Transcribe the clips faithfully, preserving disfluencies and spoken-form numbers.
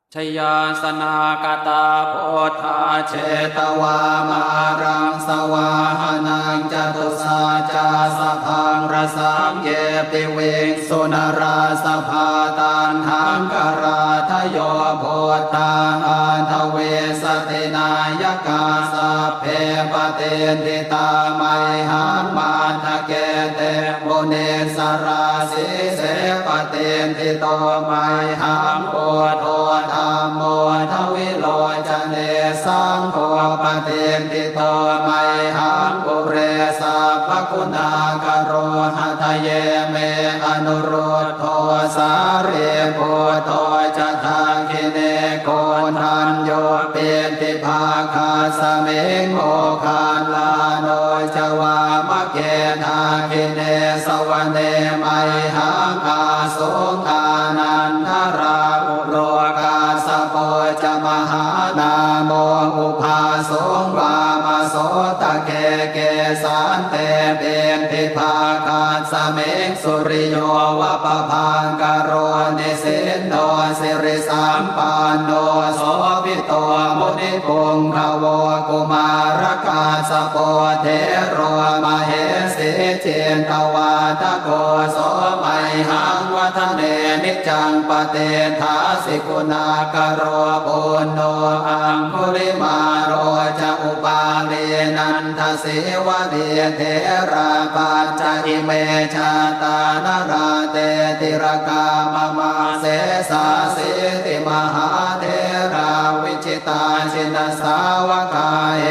Jayāsanāgatā buddhā jetvā māraṃ savāhanaṃ, catusaccāsabhaṃ rasaṃ ye piviṃsu narāsabhā. Taṇhaṅkarādayo buddhā aṭṭhavīsati nāyakā, sabbe patiṭṭhitā mayhaṃ matthake te munissarā. Sīse patiṭṭhito mayhaṃ buddho dhammo dvilocane, saṅgho patiṭṭhito mayhaṃ ure sabbaguṇākaro. Hadaye me anuruddho sārīputto ca dakkhiṇe, koṇḍañño piṭṭhibhāgasmiṃ moggallāno ca vāmake. Dakkhiṇe savane mayhaṃ āsuṃ ānandarāhulo, kassapo ca mahānāmo ubhāsuṃ vāmasotake. Kesante piṭṭhibhāgasmiṃ suriyo va pabhaṅkaro, nisinno sirisampanno sobhito munipuṅgavo. Kumārakassapo thero mahesī cittavādako, so mayhaṃ vadane niccaṃ patiṭṭhāsi guṇākaro. Puṇṇo aṅgulimālo ca upālī nanda sīvalī, therā pañca ime jātā nalāṭe tilakā mama. Sesāsīti mahātherā vijitā jinasāvakā,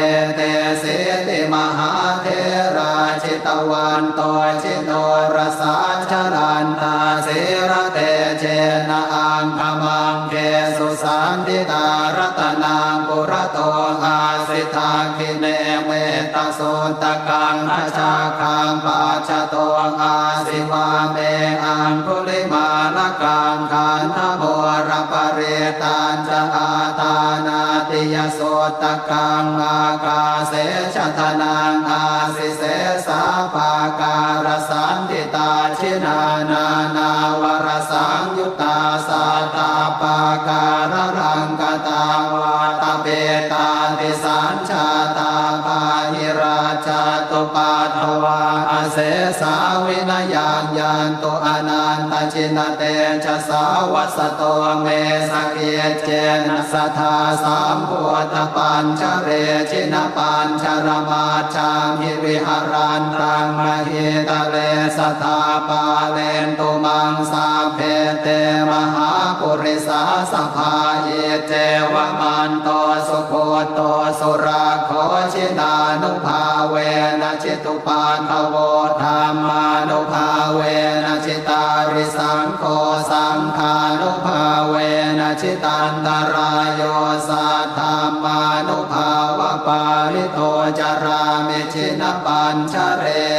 etesīti mahātherā jitavanto jinorasā, jalantā sīlatejena aṅgamaṅgesu saṇṭhitā. Ratanaṃ purato āsi dakkhiṇe mettasuttakaṃ, dhajaggaṃ pacchato āsi vāme aṅgulimālakaṃ. Khandhamoraparittañca āṭānāṭiyasuttakaṃ, ākāse chadanaṃ āsi sesā pākārasaṇṭhitā. Jinā nānāvarasaṃyu ttā sattappākāralaṅkatā, vātapittādisañjātā bāhirajjhattupaddavā, asesā vinayaṃ yantu anantajinatejasā. Vasato me sakiccena sadā sambuddhapañjare, jinapañjaramaj jhamhi viharantaṃ mahītale, sadā pālentu maṃ sabbe te mahāpurisāsabhā. Iccevamanto sugutto surakkho, jinānubhāvena jitupaddavo, dhammānubhāvena jitārisaṅ gho, saṅghānubhāvena jitantarāyo, saddhammānubhāvapālito carāmi jinapañjare.